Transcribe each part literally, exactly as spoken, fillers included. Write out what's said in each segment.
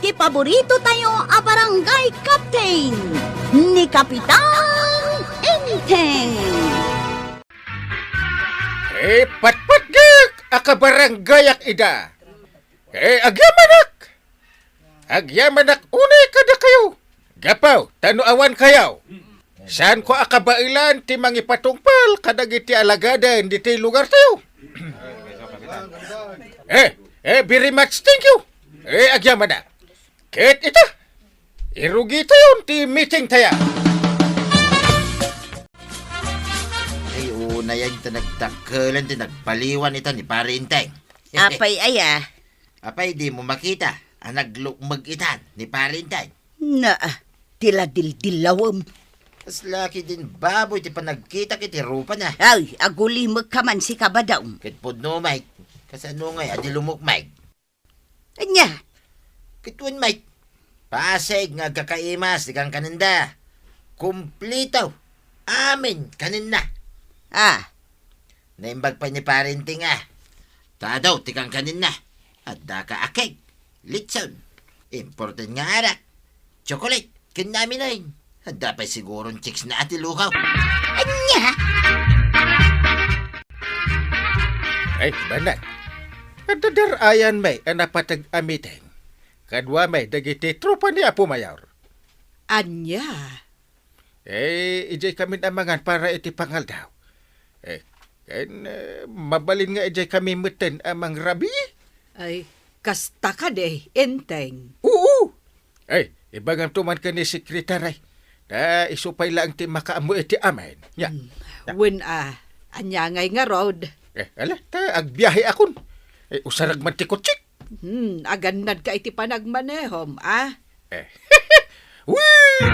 ti paborito tayo a barangay captain, ni Kapitan Enteng. Ipatpatgek a kabaranggayak ida. Eh, agyamanak! Agyamanak unay kadakayo! Gapu ta no awan kayo, saanko a kabaelan ti mangipatungpal kadagiti alagaden ditoy lugartayo. Eh, eh, very much thank you. Eh, agyamanak. Ket ita, irugitayon ti meeting tayo. Ay, unay ta nagdakkelan ti nagbaliwan ita ni Pare Enteng. Apay aya? Apay, dimo makita a naglukmeg itan ni Pare Enteng? Naa, ti la dildillawem. Kasla ketdin baboy ti panagkitak iti rupana. Ay, agulimekka man, sika, Badong. Ket pudno met, kasano ngay a di lumukmeg? Ania? Ket wen met, pasig nga agkakaimas ti kankanenda. Kumplito. Amin kanenna. Ah. Naimbag pay ni Pare Enteng a ta adu ti kankanenna. Addaka a cake, litson, imported nga arak, chocolate, ken amin. Adda pay siguron chicks na a ti lukaw. Ania? Ay, banag. Adda dar-ayan met a napateg a meeting. Kadua met dagiti tropa ni Apo Mayor. Ania? Eh, idiay kamin a mangan para iti pangaldaw. Eh, ken, eh, mabalin nga idiay kami metten a mangrabii? Ay, kasta kadi, Enteng? Oo. Ay, ibagamto man ken ni Sekretary. Ta isu pay laeng ti makaammo iti amin. Ya. Hmm. Ya. Wen a, ania ngay ngarud? Eh, ala, ta agbiahekon. Eh, usarek man ti kotsek. Hmm, agannadka iti panagmanehom, a? Eh. Wee!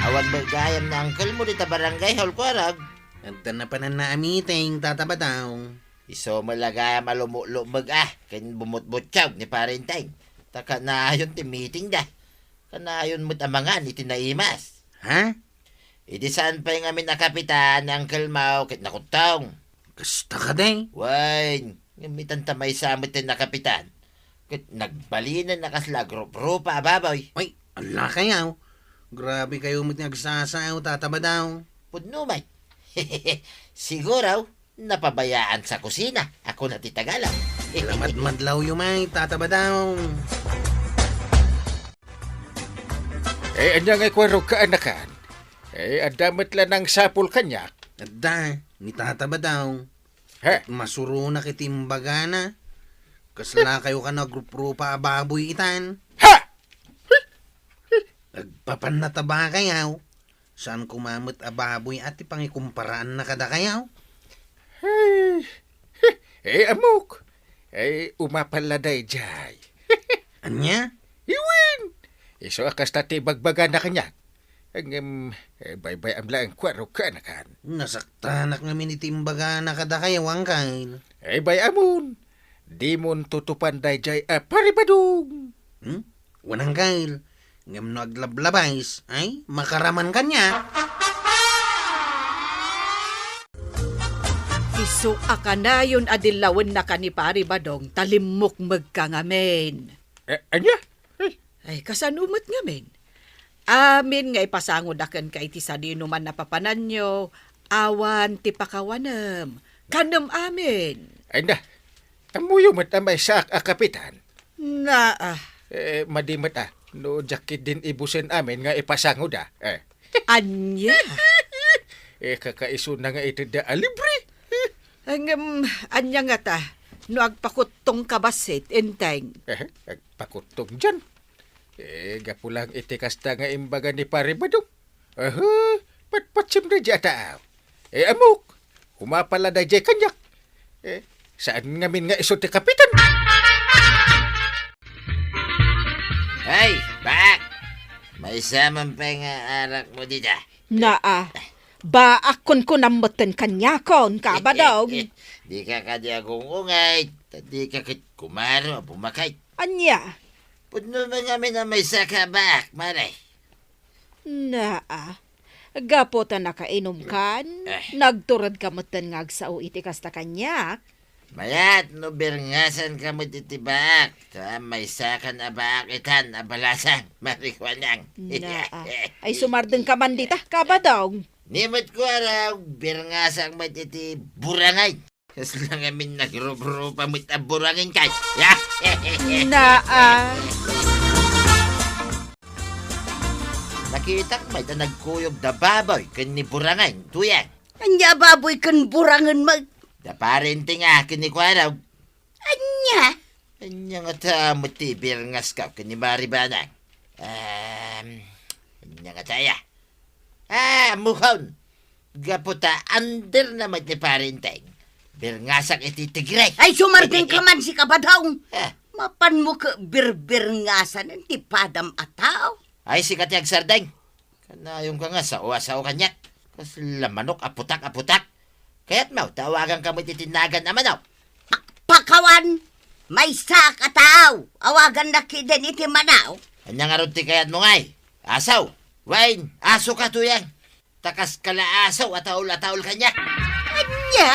Awan met gayam ni uncle mo dita barangay hall, Kuarog? Adda napananna a meeting, Tata Badong. Isu met la gayam a lumukmeg, a, ken bumutbutkaw ni Pare Enteng. Ta kanayon ti meeting da. Kanayon met a mangan iti naimas. Ha? Idi saan pay ngamin a kapitan ni Uncle Mau ket nakuttong. Kasta kadi? Wen, ngem itan ta maysa met ti nakapitan. Ket nagbalinen a kasla agruprupa a baboy. Ay, ala kayo. Grabe kayo met nga agsasao, Tata Badong. Pudno met. Siguro, napabayaan sa kusina, a kuna ti Tagalog. Lamadmadlaw yu met, Tata Badong. Eh, ania ngay Kuarog, kaanakan? Eh, adda met la nangsapul kaniak. Adda, ni Tata Badong. He? Masuronak iti imbagana. Kasla kayo kano agruprupa a baboy itan. Ha! Agpapannataba kayo. Saan koma met a baboy a ti pangikumparaanna kadakayo? Hey, eh, ammok. Eh, umapal la daydiay. Ania? Iwen! Isu a kasta ti ibagbagana kaniak. Ngem, eh, baybay-am laeng Kuarog, kaanakan. Nasaktanak ngamin iti imbagana kadakayo, Uncle. Eh, bay-amon. Dimon tutupan daydiay a Pare Badong. Hmm? Wen, Uncle. Ngem no aglablabas, ay, makaraman kaniak. Isu a kanayon a dillawennaka ni Pare Badong, ta limmukmegka ngamin. Eh, ania? Ay. Ay, kasano met ngamin? Amin nga ipasangoda kenka iti sadinoman a papananyo, awan ti pakawanem. Kanem amin. Ay na, ammoyo met a maysaak a kapitan. Naa. Eh, madi met a, no diak ketdin ibusen amin nga ipasangoda. Eh. Ania? Eh, kakaisuna nga itedda a libre. Ngem, ania ngata, no agpakuttongka bassit, Enteng? Eh, agpakuttong dian. Eh, gapu lang iti kasta nga imbaga ni Pare Badong. Aha, patpatsim daydiay a tao. Eh, ammok, umapal la daydiay kaniak. Eh, saan ngamin nga isu ti kapitan? Hey, Bak! Maysa man pay nga arak mo dita. Naa, baak kunkunam metten kaniakon, Kabadong. Dika kadi agung-ungay, ta dika ket kumaro a bumakay. Ania? Pudno man ngamin a maysaka, Bak, mare. Naa, gapu ta nakainumkan, Eh. nagturedka metten nga agsao iti kasta kaniak. Mayat no birngasanka met iti baak, ta maysakan a baak itan a balasang, Mari Kuanang. Naa. Ay, sumardengka man dita, Kabadong. Ni met Kuarog, birngasak met iti burangay. Kasla ngamin nagruprupa met a burangin kay. Naa. Nakitak met a nagkuyog da baboy ken ni burangin, Tuyang. Ania a baboy ken burangin met? Da parentenga ken ni Kuarog. Ania? Ania ngata met ti birngaska ken ni Mari Banang? Em, ania ngata aya? Ah, ammok. Gapu ta anderna met ni Parenteng, birngasak iti tigre. Ay, sumardengka man, Kabadong. Ah. Mapanmo ket birbirngasan ti padam a tao? Ay, sika ti agsardeng. Kanayonka nga sao a sao kaniak. Kasla manok a putak a putak. Kayatmo ta awaganka met iti nagan a manok? Pakawan! Maysak a tao! Awagannak ketdin iti manok. Ania ngarud ti kayatmo ngay? Aso? Wen, asoka, Tuyang. Ta kaska la aso a taul a taul kaniak. Ania?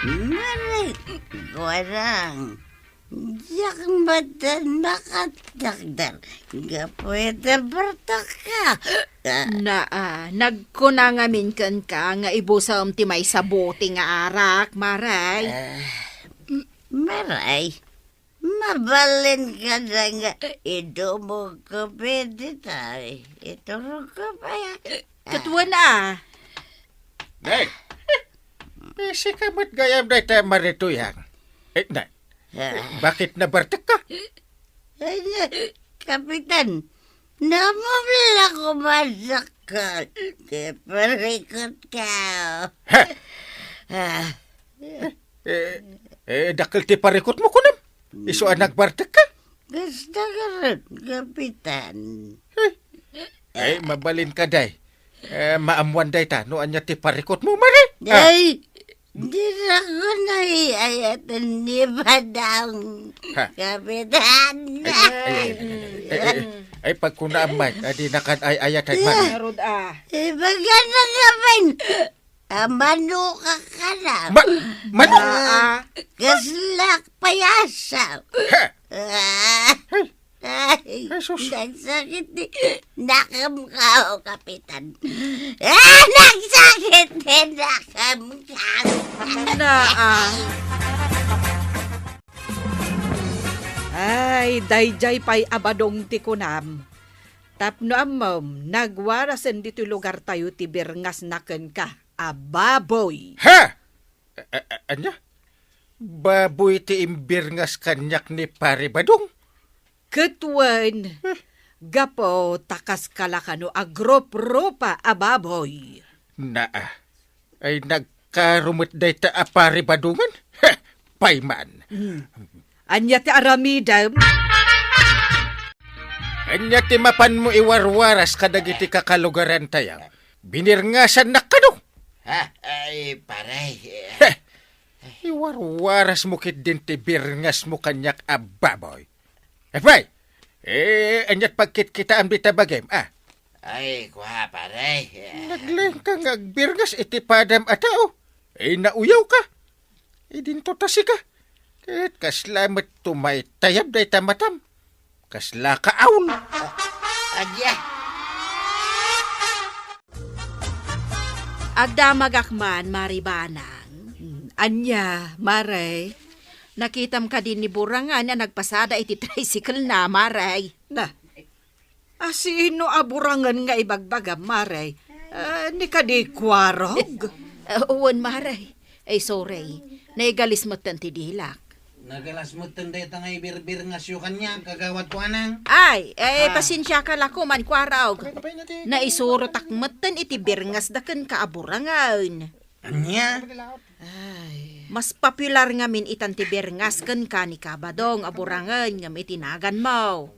Mari, Kuarog. Diak met nakatakder gapu iti bartekka. Naa, nagkuna ngamin kenka nga ibusem ti maysa bote nga arak, Mari. Ah, Mari, mabalin kada nga idumogko pay ditoy. Iturogko pay, ah. Ket wen a. Nay, busy ka met gayam dayta, Mari Tuyang. Eh, nay, bakit nabartekka? Ay, Kapitan, namumla ko madakkel. Ti parikot ka. Ha? Ah. Eh, eh, dakkel ti parikot mo, kunam? Isu a nagbartekka? Kasta garud, Kapitan. Eh, ay, mabalin ka, day. Eh, maammuan dayta, no ania ti parikot mo, Mari? Ah. Ay, dira ko naiayaten ni Badong, Ha? Kapitan. Ay, ay, ay, ay, ay, ay, pagkunaam man, adi nakan ay ayat ay man. Ngarud a. Ibaga na nga man. Ah, manok ka na. Ma-, manok? Ah, kaslak payasa. Ha? Ah. Ay. Ay, Jesus. Nagsakit ti nakem ka, o Kapitan. Ah, nagsakit ti nakem ka. Naa. Ay, daydiay pay a Badong ti kunam. Tapno ammom, nagwarasen ditoy lugartayo ti birngasna kenka a baboy. Ha? A-, a-, ania? Baboy ti imbirngas kaniak ni Pari Badong? Ket wen, gapu ta kaskala kano a gruprupa a baboy. Naa. Ay nagkaro met dayta a Pari Badongen? Heh, pay man. Hmm. Ania ti aramidem? Ania ti mapanmo iwarwaras kadagiti kakalugarantayo? Binirngasannak kano? Ha? Ay, pare. Heh! Iwarwarasmo ketdin ti birngasmo kaniak a baboy. Apay, eh, aniat pagkitkitaam dita bagim, a? Ay, kua, pare. Naglaingka nga agbirngas iti padam a tao. Eh, nauyawka. Idinto ta sika. Ket kasla met tumaytayab dayta matam. Kasla ka aul. A-, ania? Agdamagak man, Mari Banang. Hmm, ania, Mare? Nakitam kadi ni Burangan a nagpasada iti tricycle na, Mare? Na, a sino a Burangan nga ibagbagam, Mare? Ah, ni kadi Kuarog? Ah, wen, Mare. Ay, sorry. Naigalis metten ti dilak. Nagalas metten dayta nga ibirbirngasyo kaniak, Kagawad Kuanang. Ay, eh, Ah. pasensiaka la koman, Kuarog. Apay, apay na ti- Naisurotak metten iti birngasda kenka a Burangan. Ania? Ay. Mas popular ngamin itan ti birngas kenka ni Kabadong a Burangan ngem iti naganmo.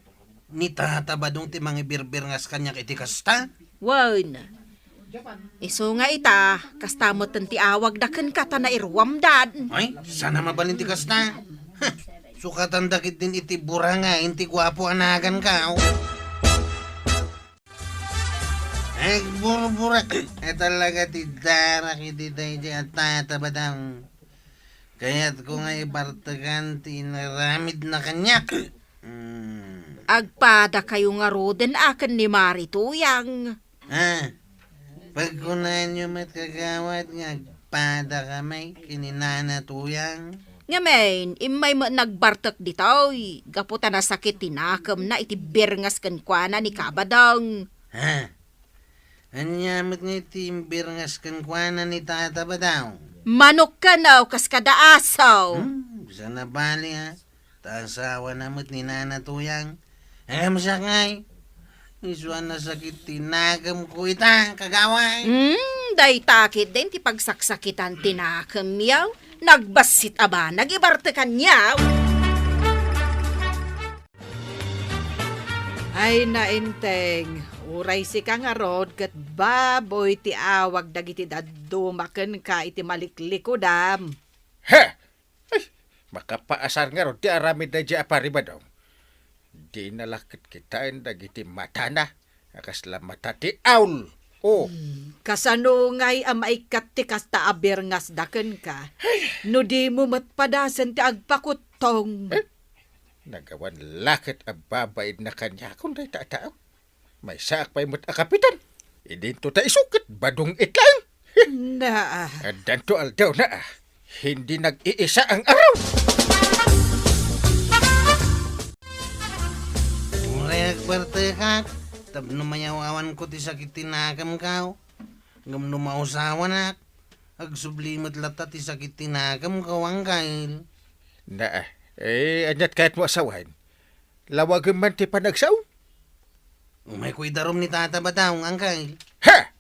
Ni Tata Badong ti mangibirbirngas kaniak iti kasta? Wen. Isu nga ita, kasta metten ti awagda kenka ta nairuamdan. Ay, saan a mabalin ti kasta? Heh, sukatanda ketdin iti Burangan ti guapo a naganko. Agburburak a talaga ti darak iti daydiay a tatabadang. Kayatko nga ibartekan ti inaramidna kaniak. Hmm. Agpadakayo ngaruden a ken ni Mari Tuyang. Ah, pagkunaanyo met, kagawad, nga agpadakami ken ni Nana Tuyang? Ngamin, immay met nagbartek ditoy, gapu ta nasakit ti nakemna iti birngas kenkuana ni Kabadong. Ha? Ania met ngay ti imbirngas kenkuana ni Tata Badaw? Manok kano, kas kada aso. Hmm, saan a bali, ha? Ta asawana met ni Nana Tuyang. Em, siak ngay. Isu a nasakit ti nakemko ita, kagawad. Hmm, dayta ketdin ti pagsaksakitan ti nakemyo. Nagbassit a banag ibartekanyo. Ay, Nainteng, uray sika ngarud ket baboy ti awag dagiti dadduma kenka iti maliklikudam. He! Ay, makapaasar ngarud ti aramid daydiay a Pari Badong. Dina la ket kitaen dagiti matana a kasla mata ti aul. Oh. Hmm, kasano ngay a maikkat ti kasta a birngasda kenka? Ay. No dimo met padasen ti agpakuttong. Eh? Nagawan la ket a babainna kaniakon dayta a tao. Maysaak pay met a kapitan. Idinto ta isu ket badong itlaeng. Naa. Addanto aldawna a hindi nag-iisa ang araw. Uray agbartekak, tapno mayaw-awanko ti sakit ti nakemko. Ngem no mausawanak, agsubli met latta ti sakit ti nakemko, Angkel. Naa, eh, aniat kayatmo a sawen? Lawagem man ti panagsao? Umayko idarum ni Tata Badaw, Angkel. Ha!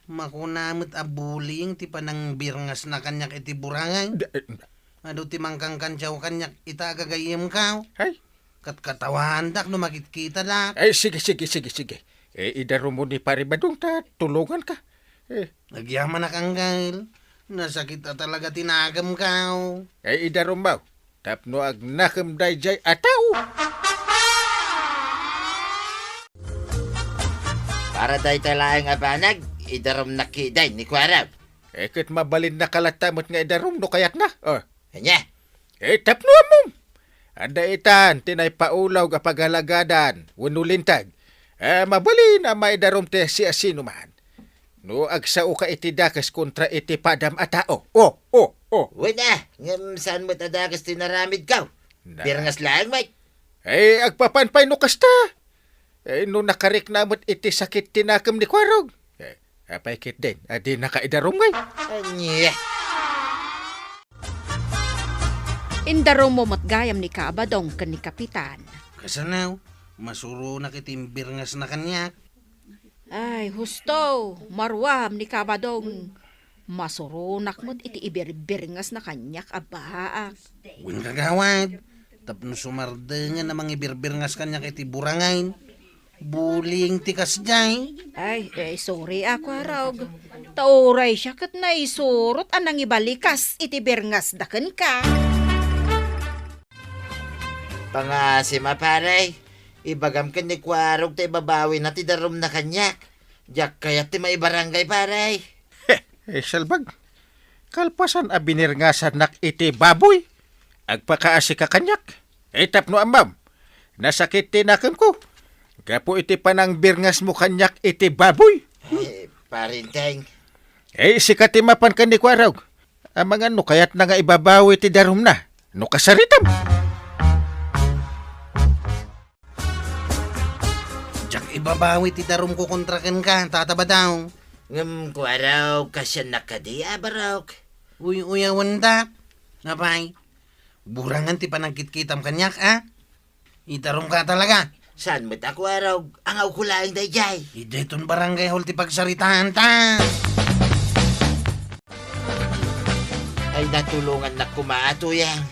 Makuna met a bullying ti panangbirngasna kaniak iti burangay. Da-, eh, Adu ti mangkangkantiaw kaniak ita a gagayyemko. Hay. Katkatawaandak no makitkitadak. Ay, sige, sige, sige, sige. Eh, idarummo ni Pari Badong ta tulonganka. Eh. Agyamanak, Angkel. Nasakit a talaga ti nakemko. Eh, idarummo. Tapno agnakem daydiay a tao. Para dayta laeng a banag, idarumnak ketdin ni Kuarog. Eh, ket mabalinnaka latta met nga idarum no kayatna. Oh. Ania? Eh, tapno ammom. Adda itan ti naipaulog a pagalagadan wenno linteg. Eh, mabalin a maidarum ti siasinoman. No agsaoka iti dakes kontra iti padam a tao. Oh, oh, oh. Wen a, ngem saan met a dakes ti naramidko? Na- Birngas laeng met. Eh, agpapan pay no kasta. Eh, no nakarikna met iti sakit ti nakem ni Kuarog. Eh, apay ketdin, a dinaka idarum ngay? Ania? Indarummo met gayam ni Kabadong ken ni Kapitan. Kasano? Masuronak iti imbirngasna kaniak. Ay, husto, maruam ni Kabadong. Masuronak met iti iberberngasna kaniak a baak. Wen, kagawad, tapno sumardengen a mangiberberngas kaniak iti burangayen. Bullying ti kasdiay. Ay, eh, sorry a, Kuarog. Ta uray siak ket naisurot a nangibalikas iti berngasda kenka. Pangaasim a, pare. Ibagam ken ni Kuarog ta ibabawina ti darumna kaniak. Diak kayat ti maibarangay, pare. He, eh, salbag. Kalpasan a binirngasannak iti baboy, agpakaasika kaniak. Eh, tapno ammom, nasakit ti nakemko gapu iti panangbirngasmo kaniak iti baboy. Eh, Parinteng. Eh, sika ti mapan ken ni Kuarog. Amangan no kayatna nga ibabawi ti darumna no kasaritam. Diak ibabawi ti darumko kontra kenka, Tata Badaw. Ngem, Kuarog, kasiannak kadi a barok? Uy-uyawendak. Apay, burangan ti panagkitkitam kaniak, a? Idarumka talaga. Saan met a, Kuarog? Angawko laeng daydiay. Daytoy barangay hall ti pagsaritaanta. Ay, natulongannak koma a, Tuyang.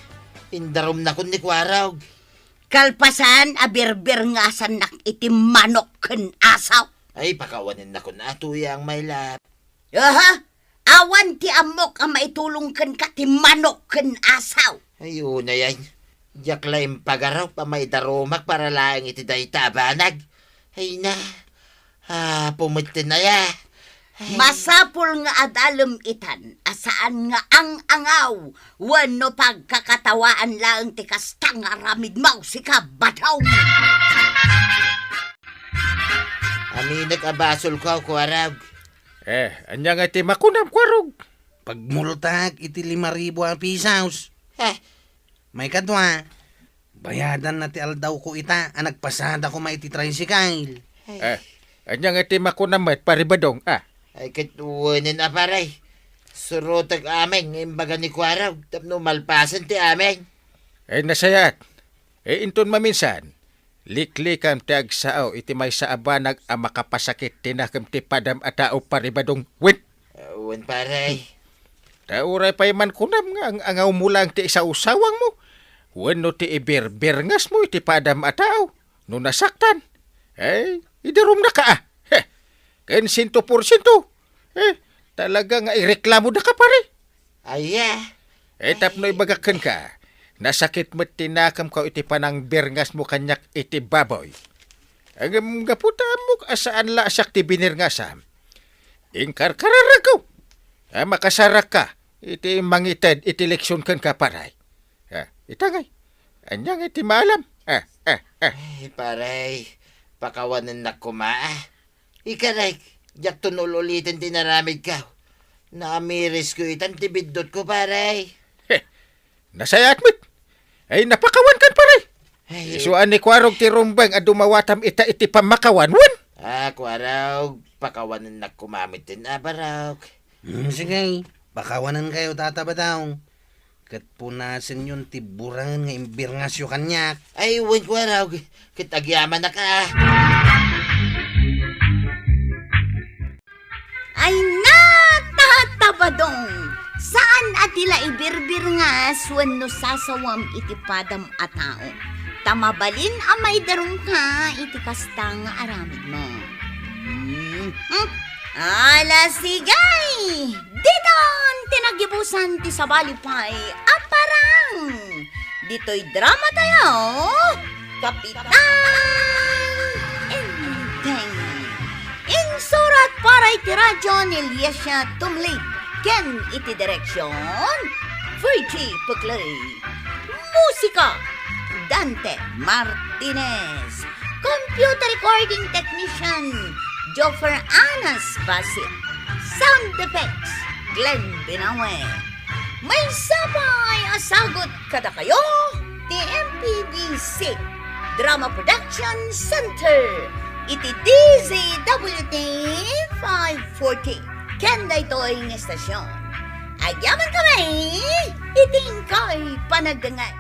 Indarumnakon ni Kuarog. Kalpasan a birbirngasannak iti manok ken asaw. Ay, pakawanennakon a, Tuyang, my love. Aha! Awan ti ammok a maitulong kenka ti manok ken asaw. Ay, unay, ay. Diak la impagarup a maidarumak para laeng iti dayta a banag. Ay na, Ah, pumuttin aya. Ay. Masapul nga adalem itan a saan nga ang-angaw wenno pagkakatawaan laeng ti kasta nga aramidmo, sika, Badong. Aminek a basolko, Kuarog. Eh, ania nga ti makunam, Kuarog? Pagmultak iti lima ribu a pisos. Eh. Maikadua, bayadanna ti aldawko ita a nagpasada koma iti tricycle. Ay. Eh, ania nga ti makunam met, Pare Badong, a? Ay, ket wenen a, pare. Surotek amin nga imbaga ni Kuarog tapno malpasen ti amin. Ay, nasayaat. Eh, inton maminsan, liklikam ti agsao iti maysa a banag a makapasakit ti nakem ti padam a tao, Pare Badong. Wen? Ah, wen, pare. Ta uray pay man kunam nga ang-angawmo laeng ti isawsawangmo wenno ti ibirbirngasmo iti padam a tao no nasaktan. Eh, idarumnaka, a. He, ken siento porsiento. Eh, talaga nga ireklamodaka, pare. Aya. Eh, tapno ibagak kenka, nasakit met ti nakemko iti panangbirngasmo kaniak iti baboy. Ngem gapu ta ammok a saan la a siak ti binirngasam, inkarkararagko a makasarakka iti mangited iti leksion kenka, pare. Ah, ita ngay, ania ngay ti maalam? Ah, ah, ah. Ay, pare, pakawanennak koma, a. Ikarek, diakton ul-uliten ti inaramidko. Naamirisko itan ti biddutko, pare. He, nasayaat met. Ay, napakawankan, pare. Ay, isuan ni Kuarog ti rumbeng a dumawatam ita iti pammakawan, wen? Ah, Kuarog, pakawanennak koma met ti abarok. Hmm, sige, pakawanenkayo, Tata Badong. Ket punasenyon ti burangen nga imbirngasyo kaniak. Ay, wen, Kuarog, ket agyamanak, a. Ay, na, Tata Badong! Saan a ti la ibirbirngas wenno sasawam iti padam a tao. Ta mabalin a maidarumka iti kasta nga aramidmo. Hmm, hmm. Ala, sige! Diton ti naggibusan ti sabali pay a parang! Ditoy drama tayo, Kapitan Enteng. Insurat para iti radyo ni Liesia Tumlid ken iti direksion, Virgie Puclay. Musika, Dante Martinez. Computer recording technician, Joffer Anas Basit. Sound effects, Glenn Binawe. Maysa pay a sagut kadakayo ti M P B C Drama Production Center iti D Z W T five forty ken daytoy nga estasyon. Agyamankami iti inkay panagdengngeg.